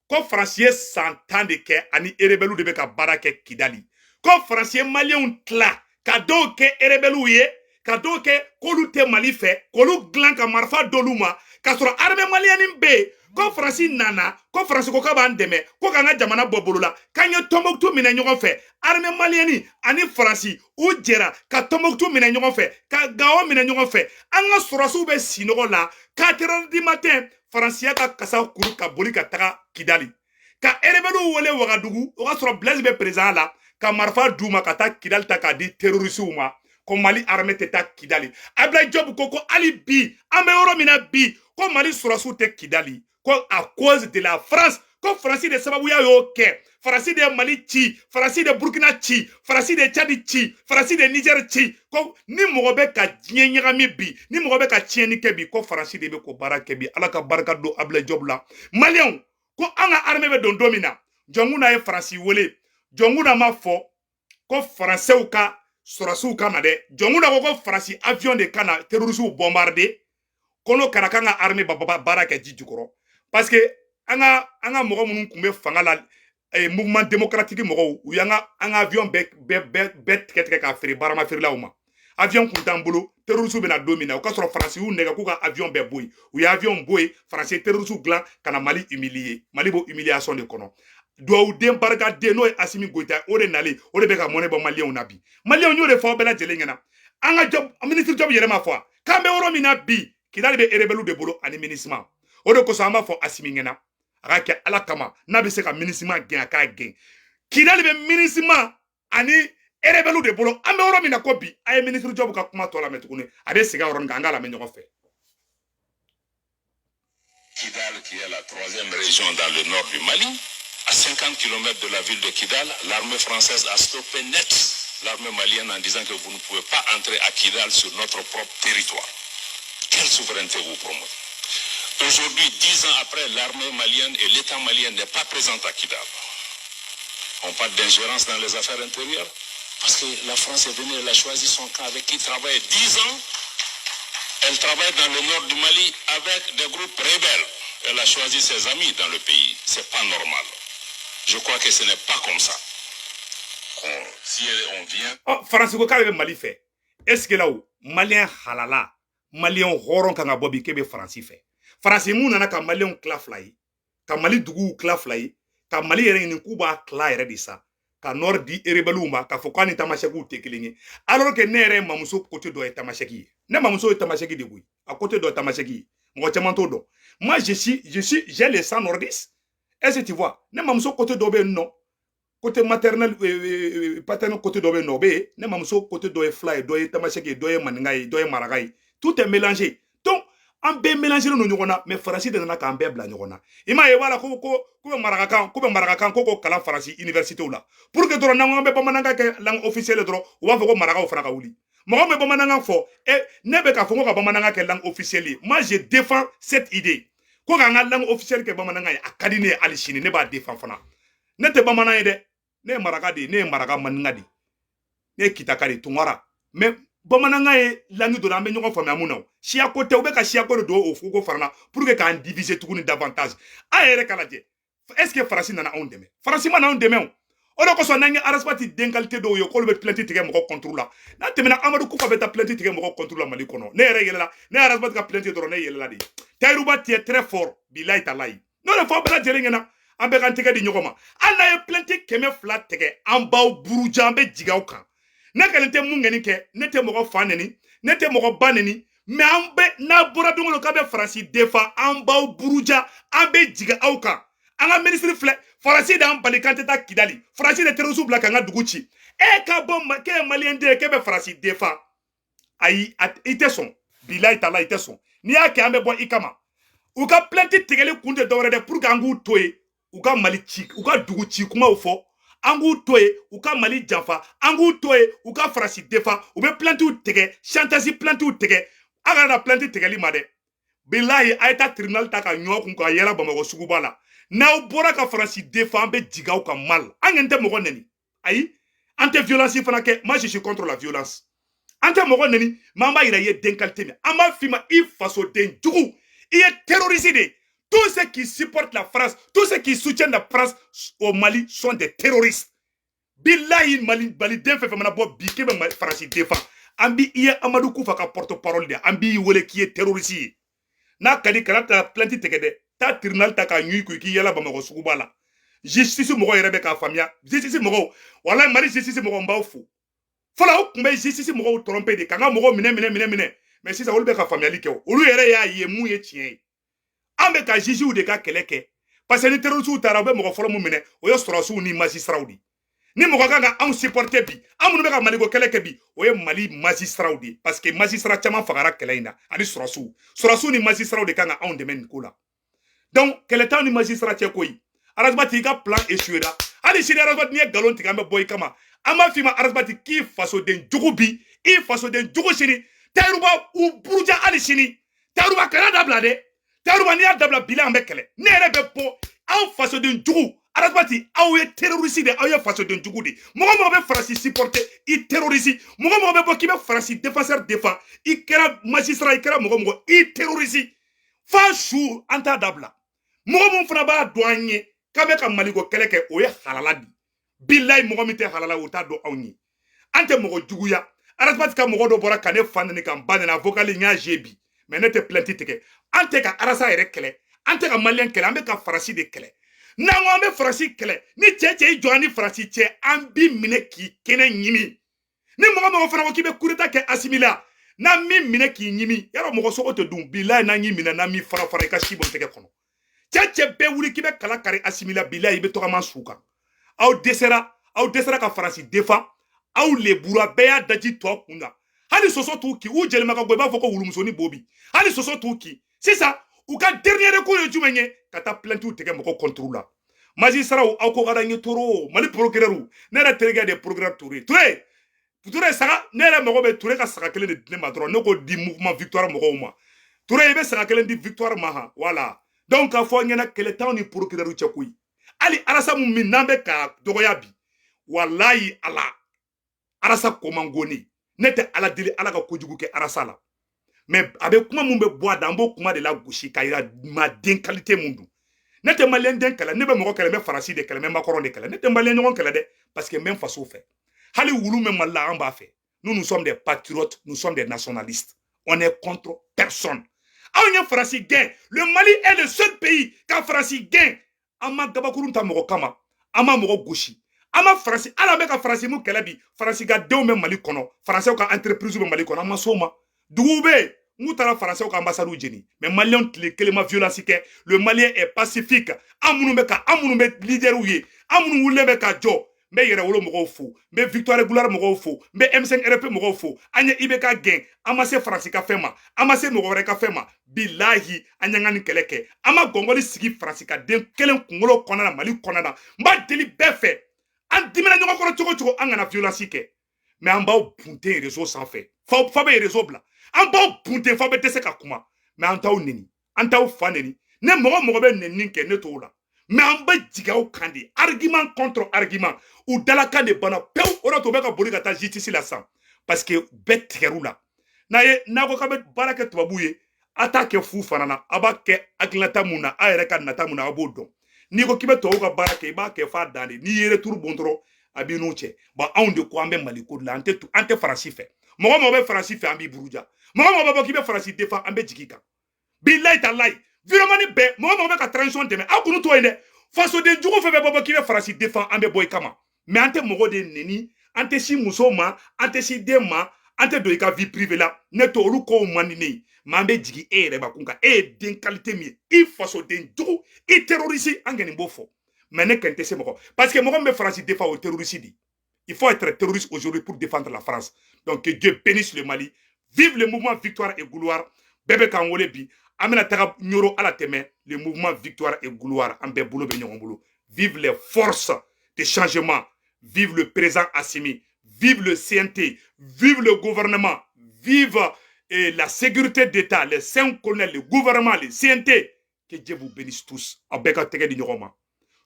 ko Faransi ye san 10 de kɛ ani rebelle de bɛ ka baara kɛ Kidali. Ko Faransi ye Maliyɛnw tila ka dɔw kɛ rebelle ye, ka dɔw kɛ k'olu tɛ Mali fɛ, k'olu dilan ka marifa d'olu ma, k'a sɔrɔ armée malienne bɛ yen. Ko Faransi nana, ko Faransi ko k'a b'an dɛmɛ, ko k'an ka jamana bɔ bolo la, k'an ye Tɔnbɔkutu minɛ ɲɔgɔn fɛ. Armée malienne ani Faransi u jɛra ka Tɔnbɔkutu minɛ ɲɔgɔn fɛ, ka Gawo minɛ ɲɔgɔn fɛ. An ka sɔrɔsiw bɛ sinɔgɔ la 4 heures du matin. Faransiya ka kasa kuru ka boli ka taga Kidali ka rebelles wele Wagadugu, o ka sɔrɔ Blaise bɛ président la, ka marifa d'u ma ka taa Kidali ta k'a di terroristew ma, ko Mali armée tɛ taa Kidali. Abdoulaye Diop ko hali bi an bɛ yɔrɔ min na bi, ko Mali sɔrɔsiw tɛ Kidali, ko à cause de la France, ko Faransi de sababuya y'o kɛ. Faransi de ye Mali ci, Faransi de Burkina ci, Faransi de Tchad ci, Faransi de Niger ci. Ko ni mɔgɔ bɛ ka diɲɛ ɲagami bi, ni mɔgɔ bɛ ka tiɲɛni kɛ bi, ko Faransi de bɛ ko baara kɛ bi. Ala ka barika don Abdoulaye Diop la. Maliyɛnw, ko an ka armée bɛ don don min na, Jɔnkuna ye Faransi wele. Jɔnkuna ma fɔ ko Faransɛw ka sɔrɔsiw ka na dɛ. Jɔnkuna ko Faransi avion de ka na terroristew bombarder, ko n'o kɛra k'an ka armée ba baara kɛ ji jukɔrɔ, parce que an ka mɔgɔ minnu tun bɛ fanga la, mouvement démocratique mɔgɔw, u y'an ka avion bɛɛ bɛɛ bɛɛ bɛɛ tigɛ tigɛ k'a feere barama feerelaw ma. Avion kun t'an bolo. Terroriste bɛna don min na, o ka sɔrɔ Faransi y'u nɛgɛ k'u ka avion bɛɛ bɔ yen. U ye avion bɔ yen, Faransi ye terroriste dilan ka na Mali humilier. Mali b'o humiliation de kɔnɔ. Dugawuden barikaden, n'o ye Asimi Goyita, o de nalen, o de bɛ ka mɔnɛ bɔ Maliyɛnw na bi. Maliyɛnw, y'o de fɔ aw bɛɛ lajɛlen ɲɛna. An ka job ministre Diop yɛrɛ ma fɔ k'an bɛ yɔrɔ min na bi, Kidali bɛ rebelle de bolo ani MINUSMA. O de kosɔn an b'a fɔ Asimi ɲɛna, a ka kɛ Ala kama, n'a bɛ se ka MINUSMA gɛn, a k'a gɛn. Kidali bɛ MINUSMA ani rebelle de bolo an bɛ yɔrɔ min na ko bi. A ye ministre Diop ka kuma tɔ lamɛn tuguni, a bɛ segin a yɔrɔnin kan, an k'a lamɛn ɲɔgɔn fɛ.
Kidal, qui est la troisième région dans le nord du Mali, à 50 km de la ville de Kidal, l'armée française a stoppé net l'armée malienne en disant que vous ne pouvez pas entrer à Kidal sur notre propre territoire. Quelle souveraineté vous promettez? Aujourd'hui, 10 ans après, l'armée malienne et l'État malien n'est pas présent à Kidal. On parle d'ingérence dans les affaires intérieures parce que la France est venue, elle a choisi son camp avec qui travailler 10 ans. Elle travaille dans le nord du Mali avec des groupes rebelles. Elle a choisi ses amis dans le pays. C'est pas normal. Je crois que ce n'est pas comme ça. Si on vient.
Ɔ, Faransi ko k'ale bɛ Mali fɛ. Est ce que la o Maliyɛn halala, Maliyɛn hɔrɔn kan ka bɔ bi k'e bɛ Faransi fɛ? Faransi mun nana ka Maliyɛnw tila fila ye, ka Mali duguw tila fila ye, ka Mali yɛrɛ ɲini k'u b'a tila yɛrɛ de sa, ka nord di rebelles ma, k'a fɔ k'a ni Tamasɛkiw tɛ kelen ye, alors que ne yɛrɛ ye mamuso côté dɔ ye Tamasɛki ye. Ne mamuso ye Tamasɛki de koyi, a côté dɔ ye Tamasɛki ye. Mɔgɔ caman t'o dɔn. Moi, je suis j'ai le sang nordiste, est-ce que tu vois? Ne mamuso côté dɔ bɛ yen nɔ, côté maternel, paternel côté dɔ bɛ yen nɔ, o bɛ yen. Ne mamuso côté dɔ ye fila ye, dɔ ye Tamasɛki ye, dɔ ye maninka ye, dɔ ye maraka ye. Tout est mélangé. Donc an bɛɛ mélangé don ɲɔgɔn na, mais Faransi de nana k'an bɛɛ bila ɲɔgɔn na. I m'a ye, wala ko bɛ marakakan, ko bɛ marakakan ko kalan Faransi université la, pour que dɔrɔn n'an ko an bɛ bamanankan kɛ langue officielle dɔrɔn, u b'a fɔ ko marakaw fana ka wuli. Mɔgɔ min bɛ bamanankan fɔ, e ne bɛ k'a fɔ ko ka bamanankan kɛ langue officielle ye, moi je défends cette idée, ko k'an ka langue officielle kɛ bamanankan ye. A ka di ne ye hali sini, ne b'a défend fana. Ne tɛ bamanan ye dɛ, ne ye maraka de ye, ne ye maraka maninka de ye, ne ye kitaka de ye, tunkara. Mais bamanankan ye langue dɔ la, an bɛ ɲɔgɔn faamuya mun na? O siya ko tɛ. U bɛ ka siya ko de don o ko fana na pour que k'an diviser tuguni davantage. An yɛrɛ ka lajɛ, est ce que Faransi nana anw dɛmɛ? Faransi ma na anw dɛmɛ. O o de kosɔn n'an ye Ras Bath den qualité dɔw ye k'olu bɛ plainte tigɛ mɔgɔ contre la, n'a tɛmɛna Amadu Kufa bɛ taa plainte tigɛ mɔgɔ contre la Mali kɔnɔ, ne yɛrɛ yɛlɛla. Ne ye Ras Bath ka plainte dɔrɔn, ne yɛlɛla de. Tahirou Bah, tu es très fort, bilayi talayi. N'o de fɔ aw bɛɛ lajɛlen ɲɛna, an bɛɛ k'an tɛgɛ di ɲɔgɔn ma. Hali n'a ye plainte 200 tigɛ, an b'aw buruja, an bɛ jigin aw kan. Ne kɛlen tɛ mun kɔni kɛ, ne tɛ mɔgɔ fa neni, ne tɛ mɔgɔ ba neni, mais an bɛ n'a bɔra don o don k'a bɛ Faransi defa, an b'aw buruja, an bɛ jigin aw kan. An ka minisiri filɛ, Faransi de y'an bali k'an tɛ taa Kidali, Faransi de terroriste bila k'an ka dugu ci. E ka bɔ k'e ye Maliyɛn den ye, k'e bɛ Faransi defa, ayi, i tɛ sɔn. Bilayi tala, i tɛ sɔn. N'i y'a kɛ, an bɛ bɔ i kama. U ka plainte tigɛli kun tɛ dɔwɛrɛ dɛ, pour que an k'u to yen, u ka Mali ci, u ka dugu ci kumaw fɔ, an k'u to yen, u ka Mali janfa, an k'u to yen, u ka Faransi defa. U bɛ plaintew tigɛ, chantage plaintew tigɛ. A kana na plainte tigɛli ma dɛ. Bilahi, a ye taa tribunal ta ka ɲɔ kun ka yɛlɛ Bamakɔ suguba la. N'aw bɔra ka Faransi defa, an bɛ jigin aw kan mal. An kɔni tɛ mɔgɔ nɛni, ayi, an tɛ violence fana kɛ. Moi, je suis contre la violence. An tɛ mɔgɔ nɛni, mais an b'a yira i ye den qualité min, an b'a f'i ma, i fasoden jugu, i ye terroriste de. Tous ceux qui supportent la France, tous ceux qui soutiennent la France au Mali sont des terroristes. Billahi, Mali, Maliden fɛn fɛn mana bɔ bi k'e bɛ Faransi défend, an bi i ye Amadu Kufa ka porte parole de, an b'i wele k'i ye terroriste ye. N'a ka di, kana taa plainte tigɛ dɛ, taa tribunal ta k'a ɲun i kun, k'i yala Bamakɔ suguba la. Justice mɔgɔw yɛrɛ bɛ k'a faamuya. Justice mɔgɔw, walahi, Mali justice mɔgɔw, n b'aw fo. Fɔlɔ, aw tun bɛ justice mɔgɔw tromper de k'an ka mɔgɔw minɛ minɛ minɛ minɛ, mais sisan olu bɛ ka faamuyali kɛ. Olu yɛrɛ y'a ye mun ye tiɲɛ ye. An bɛ ka jugew de ka kɛlɛ kɛ, parce que ni terroristew taara, u bɛ mɔgɔ fɔlɔ mun minɛ, o ye sɔrɔsiw ni magistraw de. Ni mɔgɔ kan ka anw supporter bi, an minnu bɛ ka Maliko kɛlɛ kɛ bi, o ye Mali magistraw de ye, parce que magistrat caman fagara kɛlɛ in na ani sɔrɔsiw. Sɔrɔsiw ni magistraw de kan ka anw dɛmɛ nin ko la. Donc kɛlɛ t'anw ni magistrat cɛ koyi. Ras Bath, i ka plan échoué ra. Hali sini, Ras Bath, n'i ye nkalon tigɛ, an bɛ bɔ i kama. An b'a f'i ma, Ras Bath, k'i fasoden jugu bi, i fasoden jugu sini. Tayiruba, u buruja hali sini. Tayiruba, kana dabila dɛ. Tayiruba, n'i y'a dabila bi la, an bɛ kɛlɛ. Ne yɛrɛ bɛ bɔ. Aw fasoden jugu, Ras Bath, aw ye terroriste de, aw ye fasoden jugu de. Mɔgɔ mɔgɔ bɛ Faransi supporter, i terroriste. Mɔgɔ mɔgɔ bɛ bɔ k'i bɛ Faransi défenseur défend, i kɛra magistrat, i kɛra mɔgɔ mɔgɔ, i terroriste. Fa su, an t'a dabila. Mɔgɔ mun fana b'a dɔn an ye k'an bɛ ka Maliko kɛlɛ kɛ, o ye halala di. Bilayi, mɔgɔ min tɛ halala, o t'a dɔn anw ye. An tɛ mɔgɔ juguya. Ras Bath ka mɔgɔ dɔ bɔra ka ne fa neni, ka n ba neni, a vocal n y'a je bi, mais ne tɛ plainte tigɛ. An tɛ ka Arasa yɛrɛ kɛlɛ, an tɛ ka Maliyɛn kɛlɛ, an bɛ ka Faransi de kɛlɛ. N'an ko an bɛ Faransi kɛlɛ, ni cɛ cɛ i jɔ an ni Faransi cɛ, an b'i minɛ k'i kɛnɛ ɲimi. Ni mɔgɔ mɔgɔ fana ko k'i bɛ coup d'état kɛ Asimi la, n'an min minɛ k'i ɲimi, yarɔ mɔgɔ sogo tɛ dun. Bilayi, n'an y'i minɛ, n'an m'i fara fara, i ka si bɔ tɛgɛ kɔnɔ. Cɛ cɛ bɛɛ wuli k'i bɛ kala kari Asimi la, bilayi, i bɛ tɔgɔma su kan. Aw dɛsɛra, aw dɛsɛra ka Faransi défend. Aw lebura bɛɛ y'a daji tɔ kun na. Hali sɔsɔ t'u ki, u jelima ka bɔ, i b'a fɔ ko wulumusonin bo bi. Hali sɔsɔ t'u ki. Sisan u ka dernier recours ye jumɛn ye? Ka taa plainte tigɛ mɔgɔ contre la. Magistraw, aw ko ka d'an ye toro. Mali procureur, ne yɛrɛ terikɛ de ye procureur Touré. Touré, Touré saga, ne yɛrɛ mago bɛ Touré ka saga kelen de di ne ma dɔrɔn, ne k'o di mouvement victoire mɔgɔw ma. Touré, i bɛ saga kelen di victoire ma han. Voilà, donc k'a fɔ ɲɛna, kɛlɛ t'anw ni procureur cɛ koyi. Hali Arasa min n'an bɛ ka dɔgɔya bi, walayi ala, Arasa ko man go ne. Ne tɛ Ala deli Ala ka kojugu kɛ Arasa la, mais a bɛ kuma mun bɛ bɔ a da, an b'o kuma de la gosi k'a yira maaden qualité mun don. Ne tɛ Maliyɛn den kɛlɛ, ne bɛ mɔgɔ kɛlɛ, n bɛ Faransi de kɛlɛ, n bɛ Macron de kɛlɛ. Ne tɛ Maliyɛn ɲɔgɔn kɛlɛ dɛ, parce que n bɛ n faso fɛ. Hali wulu min Mali la, an b'a fɛ. Nous, nous sommes des patriotes, nous sommes des nationalistes, on est contre personne. Anw ye Faransi gɛn. Le Mali est le seul pays ka Faransi gɛn. An ma gabakurun ta mɔgɔ kama, an ma mɔgɔ gosi, an ma Faransi. Hali an bɛ ka Faransi mun kɛlɛ bi, Faransi ka denw bɛ Mali kɔnɔ, Faransɛw ka entreprise bɛ Mali kɔnɔ, an ma s'o ma. Duguw bɛ yen n'u taara Faransɛw ka ambassade jeni, mais Maliyɛnw tile kelen ma violence kɛ. Le Malien est pacifique. An minnu bɛ ka, an minnu bɛ leaderw ye, an minnu wulilen bɛ ka jɔ, n bɛ Yɛrɛwolo mɔgɔw fo, n bɛ Victoire Gloire mɔgɔw fo, n bɛ M5 RP mɔgɔw fo. An ye IBK gɛn, an ma se Faransi ka fɛn ma, an ma se mɔgɔ wɛrɛ ka fɛn ma. Bilahi, an y'an ka nin kɛlɛ kɛ, an ma gɔngɔli sigi Faransi ka den kelen kunkolo kɔnɔna na, Mali kɔnɔna na. N b'a deli bɛɛ fɛ, an dimina ɲɔgɔn kɔrɔ cogo cogo, an kana violence kɛ, mais an b'aw bunten réseau sanfɛ fa bɛ réseau bila, an b'aw bunten fa bɛ dɛsɛ ka kuma, mais an t'aw neni, an t'aw fa neni. Ne mɔgɔ mɔgɔ bɛ nɛni kɛ, ne t'o la, mais an bɛ jigin aw kan de, argument contre argument. U dalakan de banna pewu. O de to u bɛ ka boli ka taa justice la sisan, parce que bɛɛ tigɛr'u la. N'a ye n'a ko k'a bɛ baara kɛ tubabuw ye, a t'a kɛ fu fana na, a b'a kɛ hakilinata mun na, a yɛrɛ ka nata mun na, a b'o dɔn. N'i ko k'i bɛ tubabuw ka baara kɛ, i b'a kɛ f'a dan de. N'i ye retour bon dɔrɔn, a b'i n'u cɛ. Bon, anw de ko an bɛ Mali ko de la, an tɛ Faransi fɛ. Mɔgɔ mɔgɔ bɛ Faransi fɛ, an b'i buruja. Mɔgɔ mɔgɔ bɛ bɔ k'i bɛ Faransi défend, an bɛ jigin i kan. Bilayi talayi, virement bɛɛ, mɔgɔ mɔgɔ bɛ ka transition dɛmɛ, aw k'u to yen dɛ. Fasoden jugu fɛn fɛn bɛ bɔ k'i bɛ Faransi défend, an bɛ bɔ i kama. Mais an tɛ mɔgɔ de neni, an tɛ si muso ma, an tɛ si den ma, an tɛ don i ka vie privée la. Ne to olu kow man di ne ye, mais an bɛ jigin e yɛrɛ bakun kan. E ye den qualité min ye, i fasoden jugu, i terroriste, an kɔni b'o fɔ. Mais ne kɔni tɛ se mɔgɔ, parce que mɔgɔ min bɛ Faransi défend, o ye terroriste de. Il faut être terroriste aujourd'hui pour défendre la France. Donc que Dieu bénisse le Mali. Vive le mouvement Victoire et Gloire. Bɛɛ bɛ k'an wele bi, an bɛna taga Ɲoro. Ala tɛmɛ le mouvement Victoire et Gloire, an bɛɛ bolo bɛ ɲɔgɔn bolo. Vive les forces de changement, vive le président Assimi, vive le CNT, vive le gouvernement, vive la sécurité d'État, les cinq colonels, le gouvernement, le CNT. Que Dieu vous bénisse tous. Aw bɛɛ ka tɛgɛ di ɲɔgɔn ma.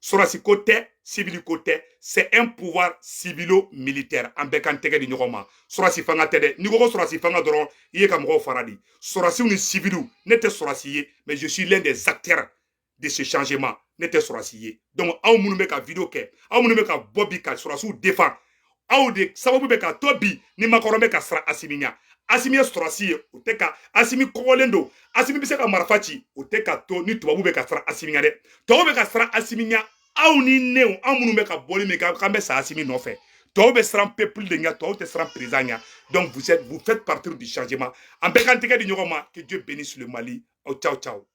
Sɔrɔsi ko tɛ, civil ko tɛ, c'est un pouvoir civilo-militaire. An bɛɛ k'an tɛgɛ di ɲɔgɔn ma. Sɔrɔsi fanga tɛ dɛ. N'i ko ko sɔrɔsi fanga dɔrɔn, i ye ka mɔgɔw fara di. Sɔrɔsiw ni civiliw, ne tɛ sɔrɔsi ye, mais je suis l'un des acteurs de ce changement. Ne tɛ sɔrɔsi ye. Donc aw minnu bɛ ka vidéo kɛ, aw minnu bɛ ka bɔ bi ka sɔrɔsiw défend, aw de sababu bɛ ka to bi ni Macron bɛ ka siran Asimi ɲɛ. Asimi ye sɔrɔsi ye, o tɛ ka Asimi kɔgɔlen don. Asimi bɛ se ka marifa ci, o tɛ ka to ni tubabu bɛ ka siran Asimi ɲɛ dɛ. Tubabu bɛ ka siran Asimi ɲɛ, aw ni ne, anw minnu bɛ ka bɔli min kɛ k'an bɛ sa Asimi nɔfɛ. Tɔw bɛ siran peuple de ɲɛ, tɔw tɛ siran président ɲɛ. Donc vous êtes, vous faites partie du changement. An bɛɛ k'an tɛgɛ di ɲɔgɔn ma. Que Dieu bénisse le Mali. Aw ciao ciao.